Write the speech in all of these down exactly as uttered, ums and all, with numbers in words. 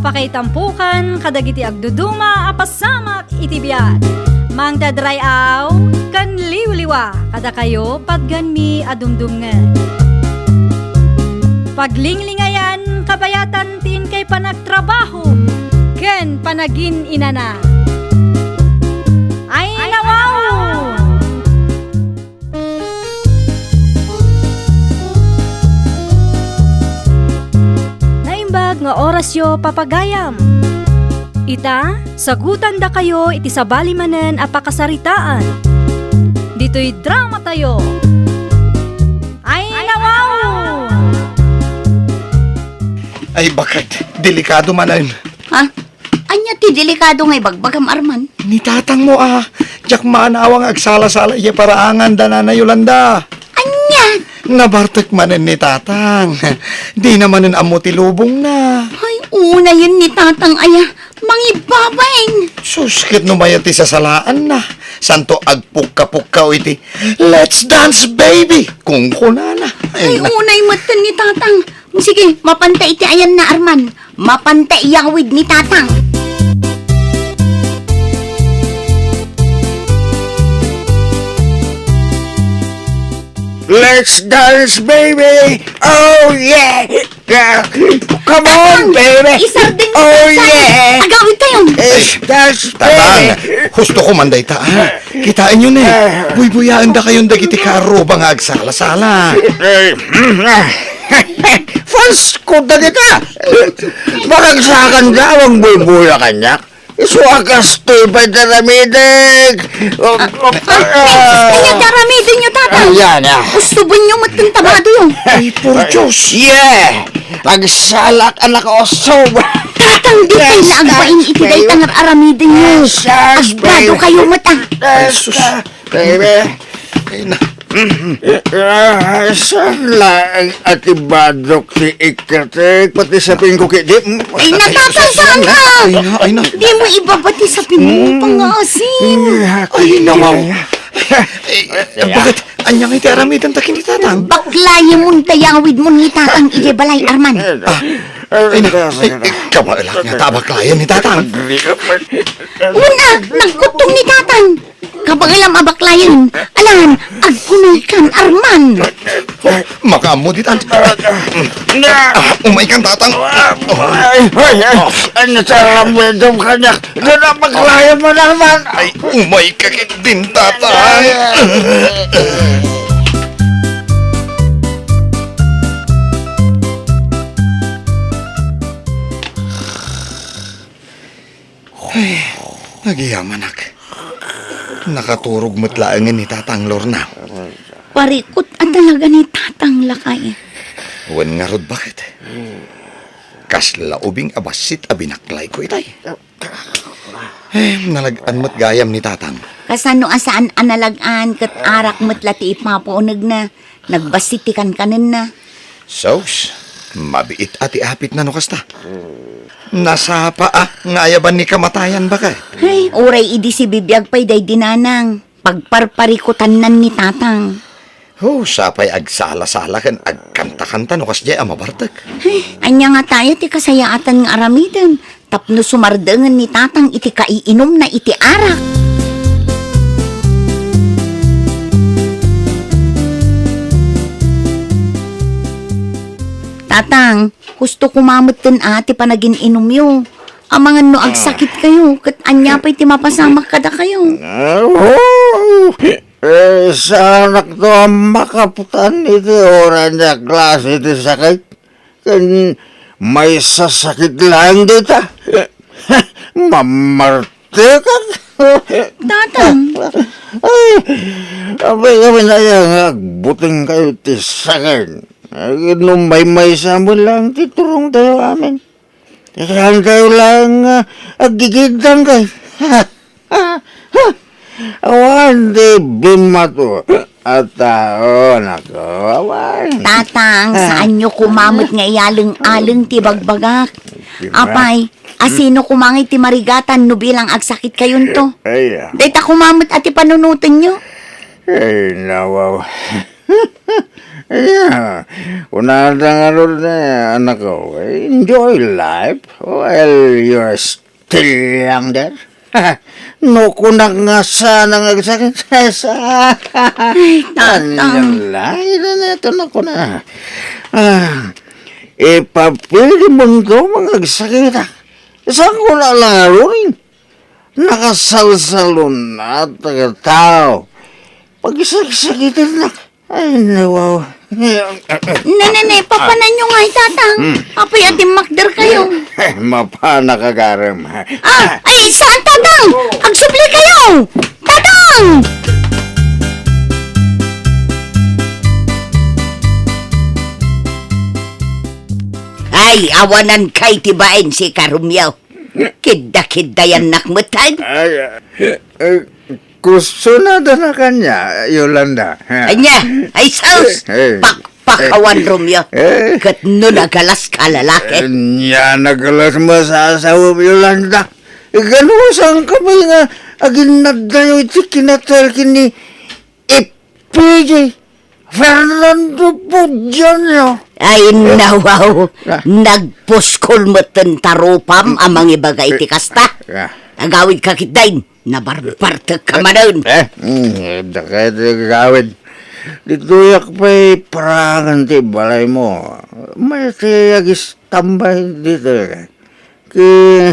Pakaitampokan kadagiti agduduma a pasamak iti biag. Mangted ray-aw ken liwliwa kadakayo patganmi a dumdumngeg. Paglinglingayan kabayatan ti inkay panagtrabaho ken panagin-inana. Ay, nawaw! Naimbag nga orasyo, papagayam. Ita, sagutandakayo iti sabali manen a pakasaritaan. Ditoy dramatayo. Ay, nawaw! Ay, bakit? Delikado manen. Ha? Ania ti delikado nga ibagbagam, Arman? Ni tatangmo a, diak maanawa nga agsala-sala idiay paraangan da Nana Yolanda. Ania? Nabartek manen ni tatang. Dina manen ammo ti lubongna. Ay, unayen ni tatang aya, mangibabain. Sus, ket no mayat ti sasalaanna, santo agpukka-pukka iti, "Let's dance, baby!" kunkunana. Ay, na- unay metten ni tatang. Sige, mapanta iti ayanna, Arman. Mapanta iyawid ni tatang. Let's dance, baby! Oh, yeah! Yeah. Come on, baby! Isardeng ni tatang. Oh, yeah! Agawid kayo! Eh, dance, Tatang, baby! Husto ko man dayta, ha? Kitaenyo ni, buybuyaendakayon dagiti kaarruba nga agsala-sala. Eh, Pasko dagita! Maragsakanda a mangbuybuya kaniak. Isu a kastoy pay ti aramidek. Ah, ah, ah. Kaya ti aramidenyo, tatang. Ah, yan, ah. Usubenyo met ti tabadoyo. Ay, por Dios. Yeah! Agsalak a nakausog. Tatang, di pay la agbain iti dayta nga aramidenyo. Agbado kayo met, ah. Ay, sus. Baby. Ay, na. Ah, saan laeng a ti badok ti ikkatek, pati sapingko ket di. Ay, natatangsan ka! Ay, na, ay, na. Di mo ibaba ti sapingmo, pangaasim. Ay, nawaw. Eh, eh, bakit? Ania nga iti aramidenta ken ni tatang? Baklayemon ta iyawidmo ni tatang idiay balay, Arman. Ah, ay, na. Ay, eh, kabaelak nga ta baklayen ni tatang. Una, nagkuttong ni tatang. Kabaelam a baklayen, alan, agkunaykan, Arman. Makaammo ditan. Ah, umaykan, tatang. Ay, ay, ay, ano sa ramdam kaniak? Ano na baklayen mo naman? Ay, umayka ketdin, tatang. Ay, agiyamanak. Nakaturog met laengen ni Tatang Lorna. Parikut a talaga ni Tatang, lakay. Wen ngarud, baket? Kasla ubing a bassit a binaklayko itay. Eh, nalag-an met gayam ni Tatang. Kasano a saan a nalag-an ket arak met la ti ipapaunegna? Nagbassit ti kankanenna. Sus, mabiit a ti apitna no kasta. Nasapa a nga ayaban ni kamatayan, baket? Ay, uray idi sibibiag pay daydi nanang, pagparparikutannan ni Tatang. Oh, sapay agsala-sala ken agkanta-kanta no kasdiay a mabartek. Ay, ania ngata aya ti kasayaatan nga aramiden? Tapno sumardengen ni Tatang iti kaiinumna iti arak. Tatang, husto koma metten a ti panagin-inumyo. Amangan no agsakitkayo, ket ania pay ti mapasamak kadakayo? Ah, oh, eh, saanakto a makaputan iti uray a klase ti sakit. Ken maisasakit laeng dita. Mamartekak. Tatang. Ay, apay kami na yan nga agbuteng kayo ti sakit. Ay, no maymaysa mo lang ti turong tayo amin. Saan kayo lang, ah, agigidang kayo? Awan ti bimmato a tao, nako, awan. Tatang, saanyo koma met nga iyaleng-aleng ti bagbagak. Apay, asino koma nga iti marigatan no bilang agsakit kayonto? Ay, ah. Dayta koma met a ti panunotenyo. Ay, nawaw. Yeah, kunada ngarud, eh, anakko, enjoy life while you're still young there. No kunak nga saan nga agsakit, sa... Ay, Tatang. Ay, na, na, ito na ko na. Ah, ipapili mo ito, mga agsakit, ah. Saan ko na lang aruin? Nakasalsalon na taga tao. Pagsagsagitnak. Ay, nawaw. Ne, ne, ne, papananyo nga, Tatang. Hmm. Apay a dimmakder kayo. Mapanak, agarem. Ah, ay, saan, Tatang? Agsubli kayo! Tatang! Ay, awanan kay ti bain si Karumyo. Kidda-kiddayannak met, ay. Ay, eh, kusonada na kanya, Yolanda. Anya, ay sus, Eh, eh, pakpakawan, Romeo. Eh. Ket no nagalas ka, lalaki. Anya, nagalas masasawem, Yolanda. Ganusan ka ba nga aginnaddayo iti kinatalki ni P J Fernando Pudiano. Ay, nawaw. Ah. Nagpuskol met ti tarupam a mangibaga iti kasta. Ah. Agawid ka ketdin, nabarbartek ka manen. Eh, mm, dakayo ti agawid. Ditoyak pay parangan ti balaymo. May ti agistambay ditoy. Ki-,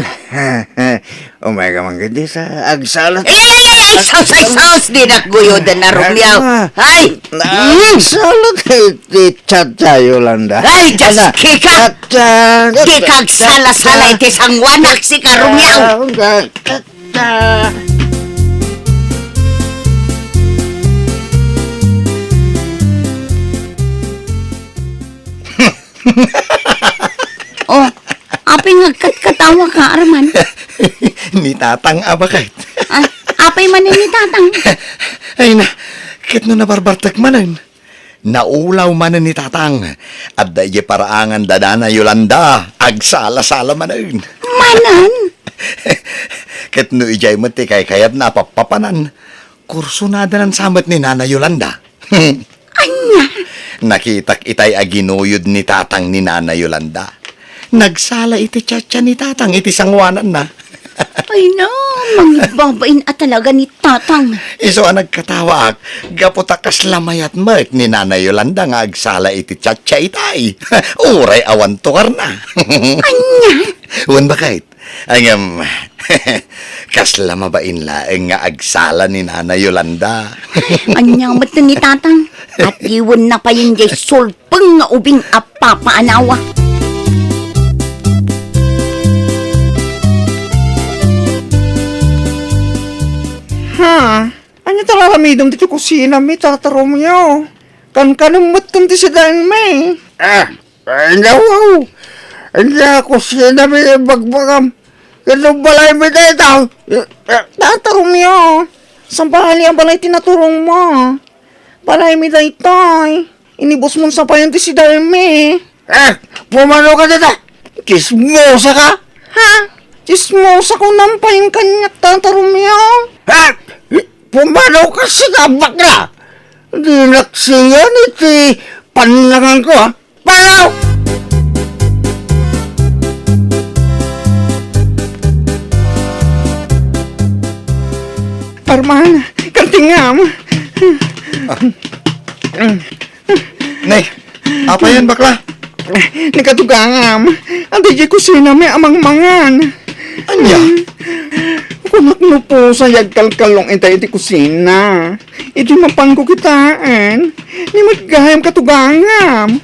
umay ka man ketdi sa agsala. Eh, sus, ay, sus, dinak guyoden a Romeo. Ay, mm. Agsala ti, ti Chacha Yolanda. Ay, Diyos, kika. Chacha, kika agsala-sala iti sanguanak, sika, Romeo. Ah, okay. Chacha. Oh, apay nga agkatkatawa ka, Arman? Ni Tatang a baket. Ah, apay manen ni Tatang? Ay na, ket no nabarbartek manen. Naulaw manen ni Tatang. Adda idiay paraangan da Nana Yolanda. Agsala-sala manen. Manen? Ket no idiay met ti kaykayatna a pappapanan, kursonadanan sa met ni Nana Yolanda. Ania? Nakitak itay a ginuyod ni Tatang ni Nana Yolanda. Nagsala iti Chacha ni Tatang iti sanguananna. Ay na, mangibabain a talaga ni Tatang. Isu a nagkatawaak, gapu ta kasla mayat met ni Nana Yolanda nga agsala iti Chacha itay. Uray awan tukarna. Ania? Wen, baket. Ngem, kasla mabain laeng nga agsala ni Nana Yolanda. Ania met ni Tatang? Atiwenna payen diay sulpeng nga ubing a papaanawa. Ha? Ania ti ar-aramidem ditoy kusinami, Tata Romeo? Kankanem met ti sidaenmi. Ah, Ay, nawaw! Ania, kusinami ibagbagam. Ket no balaymi dayta. Eh, eh, Tata Romeo, sabali a balay ti naturongmo. Balaymi daytoy. Inibusmon sa payen ti sidaenmi. Eh, pumano ka dita? Chismosa ka? Ha? Chismosa ko nang payen kaniak, Tata Romeo? Ha? Pumano ka, sika, bakla? Dinak siyan iti pannanganko, ha? Panaw! Arman, kartingam. Ah. Nay, apayan, bakla? Ni katugangam, adda idiay kusinami a mangmangan. Ania? Kunak no pusay agkalkalong itay iti kusina. Idi mapanko kitaen, ni met gayam katugangam.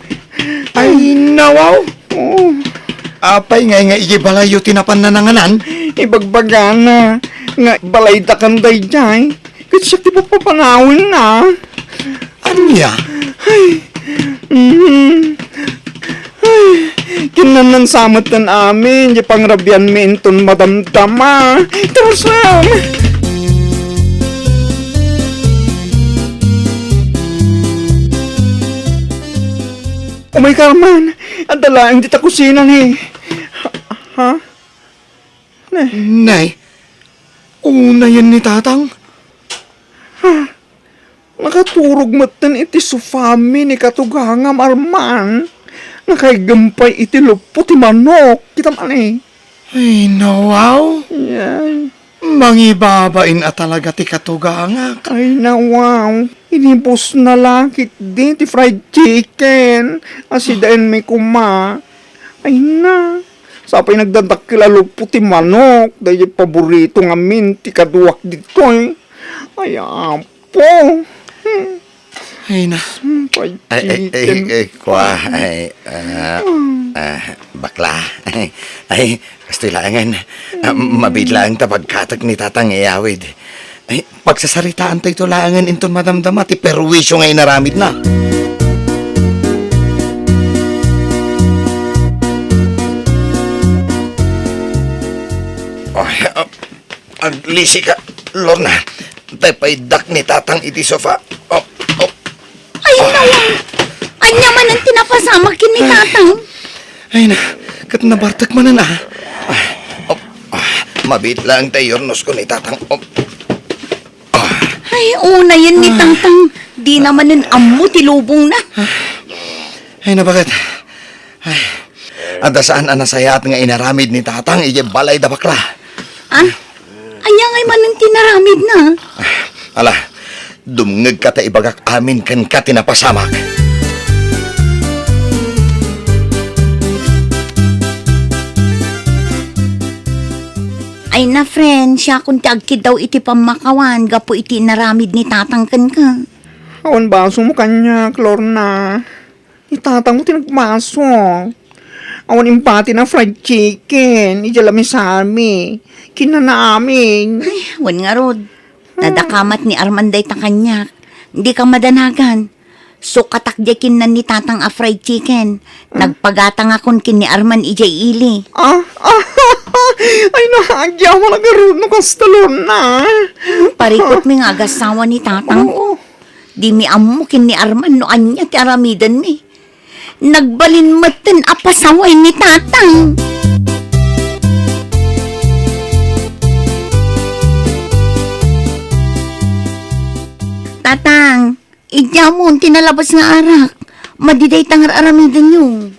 Ay, nawaw. Oh. Apay ngay nga iti balayyo ti napan nananganan? Ibagbagana nga balaydakan daydiay. Ket siak ti papapanawenna. Ania? Ay. Mm. Ay, kinnannan sa metten amin, di pangrabianmi inton madamdama. Tarasam! Umay, Carmen, adda laeng dita kusina ni. Ha? Ne. Nay, unayen ni Tatang. Ha? Nakaturog metten iti sofami ni katugangam Arman. Nakaigem pay iti luppo ti manok. Kita man eh. Ay, nawaw. Ay. Mangibabain a talaga ti katugangak. Ay, nawaw. Inibusna la ketdi ti fried chicken. Asidaenmi koma. Ay na. Sapay nagdadakkel a luppo ti manok. Daydi paborito ngamin ti kaduak ditoy. Ay, apo. Ay na. Hmm, Ay, ay, ay, chicken. Ay, kua, ay, ah, ah, bakla. Ay, kastoy laengen. Ah, mabiit laeng ta pagkatek ni Tatang iyawid. Ay, pagsasaritaan tayo ito laengen inton madamdama ti perwisyo nga inaramidna. Ay, ah, Aglisi ka, Lorna. Tay pay dak ni Tatang iti sofa. Oh, oh. Ay, nawa! Ania manen ti napasamak ken ni Tatang? Ay na, ket nabartek manen, ah. Ah, oh, ah, mabiit laeng tay iyurnosko ni Tatang. Oh. Ah. Ay, unayen ni Tatang. Dina manen ammo ti lubongna. Ay, nabaket. Ay, adda saan a nasayaat nga inaramid ni Tatang idiay balay da bakla. Ah? Ania ngay manen ti naramidna? Ala, dumngegka ta ibagak amin kenka ti napasamak. Ay na, friend, siakon ti agkiddaw iti pammakawan gapu iti inaramid ni Tatang kenka. Awan basomo kaniak, Lorna. Ni Tatang ti nagbaso. Awan impatina fried chicken, idiay lamisami. Kinana amin. Ay, wen ngarud. Nadakamat ni Arman dayta kaniak. Dika madanagan. Sukatak diay kinnan ni Tatang a fried chicken. Nagpagatangakon ken ni Arman idiay ili. Ah, ah, ay, naadya, malagarud no kasta, Lorna. Parikutmi nga agassawa ni Tatang ko. Oo. Dimi ammo ken ni Arman no ania ti aramidenmi. Nagbalin metten a pasaway ni Tatang. Tatang, idiamon ti nalabas nga arak. Madi dayta nga ar-aramidenyo.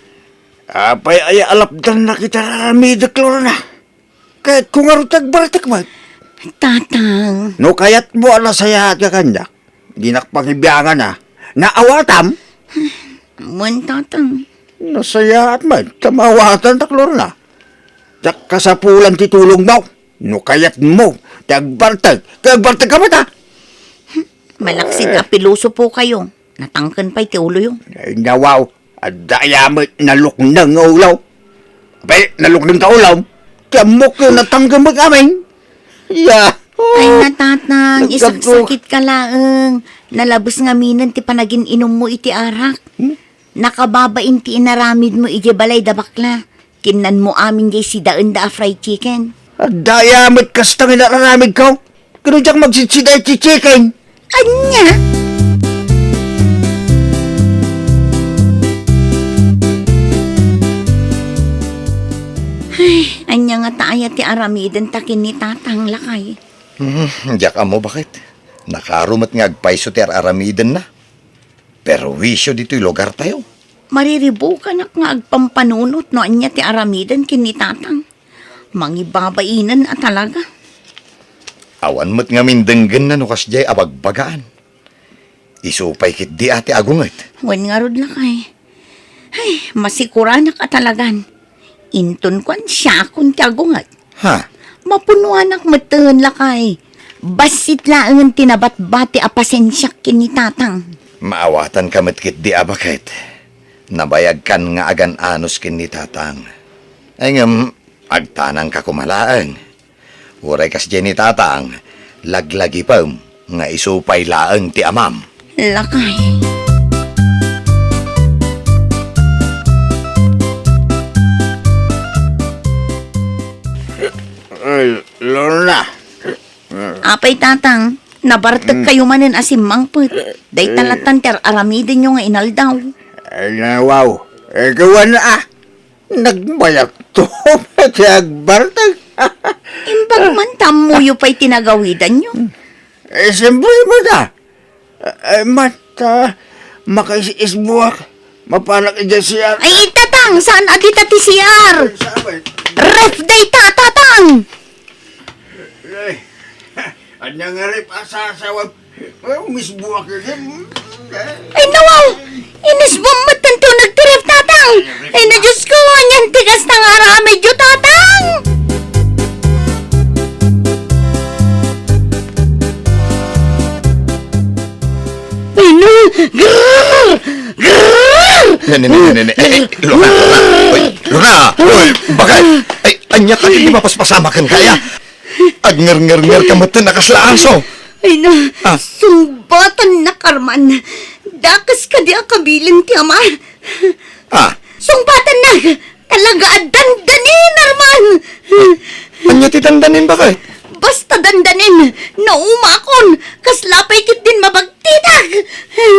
Apay aya a lapdannak iti ar-aramidek, Lorna? Kayatko ngarud ti agbartek met. Tatang. No kayatmo a nasayaat ka kaniak, dinak pangibiangan a naawatam. Wen, Tatang. Nasayaat met ta maawatantak, Lorna. Diak kasapulan ti tulongmo. No kayatmo ti agbartek, ket agbartek ka met, a. Malaksid a pilosopokayo. Natangken pay ti uloyo. Ay, nawaw. Adda aya met nalukneng nga ulo. Apay, nalukneng ta ulo. Ti ammok ket natangken met amin. Ya. Ay, na, Tatang, nagkagko- isaksakit ka laeng. Nalabes ngaminen ti panagin-inummo iti arak. Hmm? Nakababain ti inaramidmo idiay balay da bakla. Kinnanmo amin diay sidaenda a fried chicken. Adda aya met kasta nga inaramidko? Ket no diak magsitsida iti chicken. Ania? Ay, ania ngata aya ti aramidenta ken ni Tatang, lakay? Hmm, diak ammo, baket. Nakaro met nga agpayso ti ar-aramidenna. Perwisyo ditoy lugartayo. Mariribukanak nga agpampanunot no ania ti aramiden ken ni Tatang. Mangibabainen a talaga. Awan met ngamin denggenna no kasdiay a bagbagaan. Isu pay ketdi a ti agunget. Wen ngarud, lakay. Ay, masikuranak a talagan. Inton kuan, siakon ti agunget. Ha? Mapunuanak metten, lakay. Bassit laengen ti nabatbati a pasensiak ken ni Tatang. Maawatanka met ketdi a baket. Nabayagkan nga agan-anos ken ni Tatang. Ay ngem, agtanangka koma laeng. Uray kasdiay ni Tatang, laglagipem nga isu pay laeng ti amam. Lakay. Ay, Lorna. Apay, Tatang, nabartek kayo manen a simmangpet. Dayta lattan ti ar-aramidenyo nga inaldaw. Ay, nawaw. Eh, kawan, a. Nagmayat to. Ti agbartek. Imbag man ta ammoyo pay ti nagawidanyo. Eh, siyempre, mata. Ay, man, ta, makais-isbuak. Mapanak idiay C R. Ay, Tatang, saan a dita ti C R? Saan ba? Ref dayta, Tatang! Ay, ania nga ref a sasawam? Ay, umisbuak ka din. Ay, nawaw! Inisbuam met ti uneg ti ref, Tatang! Ay, na Diyos ko, anian ti kasta nga aramidyo, Tatang! Ay, na! Grrr! Grrr! Ne, ne, ne, ne, ne, ne. Ay, ay, Lorna, Lorna. Uy, Lorna! Uy, bakit? Ay, ania ka, di mapaspasamakan kaya? Agngerngerngerka met a kasla aso. Ay na, ah. Sungbatan na, Carman. Dakes kadi a kabilen ti ama. Ah. Sungbatan na. Talaga a dandanin, Arman. Ania ti dandanin, bakit? Basta dandanin. Naumakon. Kasla pay ket din mabagtitak.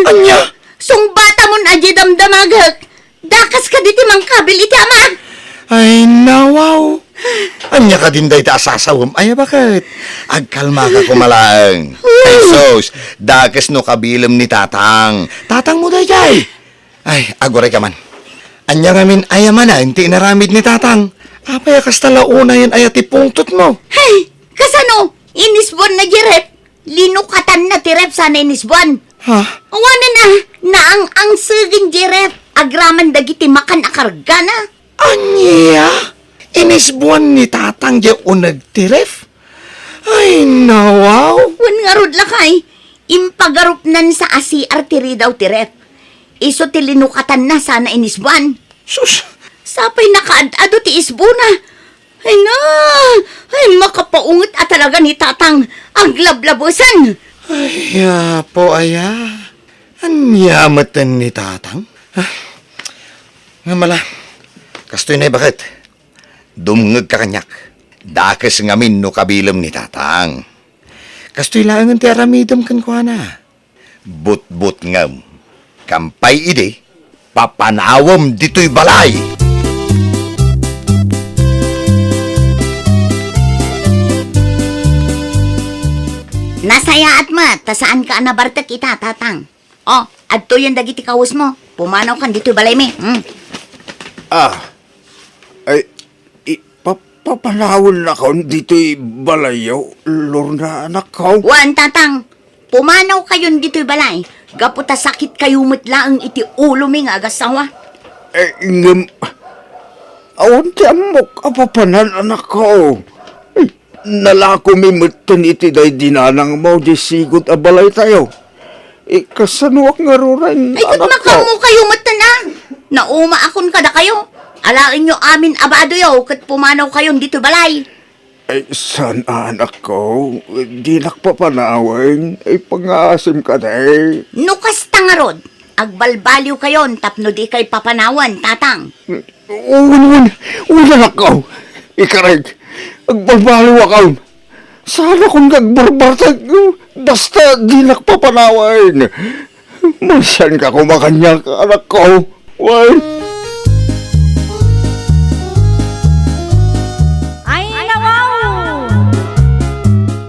Ania? Sungbatamon a di damdamagek. Dakes kadi ti mangkabil iti ama. Ay, nawaw. Ania kadin dayta a sasawem? Ay, bakit? Agkalmaka koma laeng. Ay, sus, dakes no kabilem ni Tatang. Tatangmo daydiay. Ay, aguray ka man. Ania ngamin aya manen ti inaramid ni Tatang? Apay a kasta la unayen aya ti pungtotmo? Ay, kasano? Inisbuan na di ref. Linukatanna ti ref sana inisbuan. Ha? Awanen a, naang-angsegen di ref agraman dagiti makan a kargana. Ania? Inisbuan ni Tatang di uneg ti ref? Ay, nawaw! Wen ngarud lakay, impagarupnansa a C R ti ridaw ti ref. Isu ti linukatanna sana inisbuan. Sus! Sapay nakaad-ado ti isbuna. Ay na! Ay, makapaunget a talaga ni Tatang. Aglablabesen! Ay, Apo, aya. Ania meten ni Tatang? Ah, ngem ala, kastoy na, bakit? Dumngegka kaniak. Dakes ngamin no kabilem ni Tatang. Kastoy laengen ti aramidem kenkuana. Butbutngem. Kampay idi, papanawem ditoy balay! Nasayaat met ta saanka a nabartek ita, Tatang. O, adtoyen dagiti kawesmo. Pumanawkan ditoy balaymi. Hmm. Ah, ay, i-, pa-, papanawennakon ditoy balayyo, Lorna, anakko? Wen, Tatang. Pumanawkayon ditoy balay, gapu ta sakitkayo met laeng iti ulomi nga agassawa. Eh, ngem, awan ti ammok a papanan, anakko. Nalakomi metten iti daydi nanangmo, di sigud a balaytayo. Eh, kasanoak ngaruden, anakko? Ay, ket makaammokayo metten a. Naumaakon kadakayo. Alaenyo amin a badoyo ket pumanawkayon ditoy balay. Ay, saan a, anakko. Dinak papanawen. Ay, pangngaasim kadi. No kasta ngarud, agbalbaliwkayon tapno dikay papanawen, Tatang. Wen, wen, wen, anakko. Ikarek, agbalbaliwakon. Saanakon nga agbarbartek, basta dinak papanawen. Masianka koma kaniak, anakko. Wen. Ay, nawaw!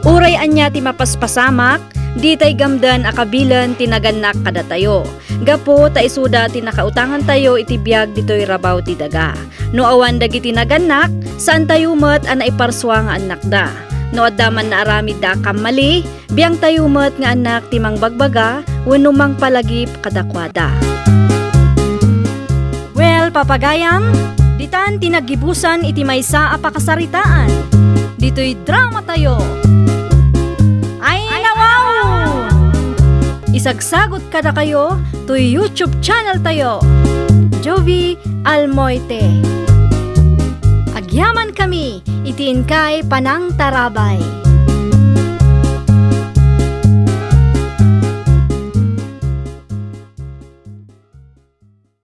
Uray ania ti mapaspasamak, ditay gamden a kabilen ti nagannak kadatayo. Gapu ta isuda ti nakautangantayo iti biag ditoy rabaw ti daga. No awan dagiti nagannak, saantayo met a naiparsua nga annakda. No adda man naaramidda a kammali, biangtayo met nga annak ti mangbagbaga wenno mangpalagip kadakuada. Well, papagayam, ditan ti naggibusan iti maysa a pakasaritaan. Ditoy dramatayo. Ay, nawaw! Isagsagot kadakayo toy YouTube channel tayo, Jovie Almoite. Agyamankami iti inkay panangtarabay.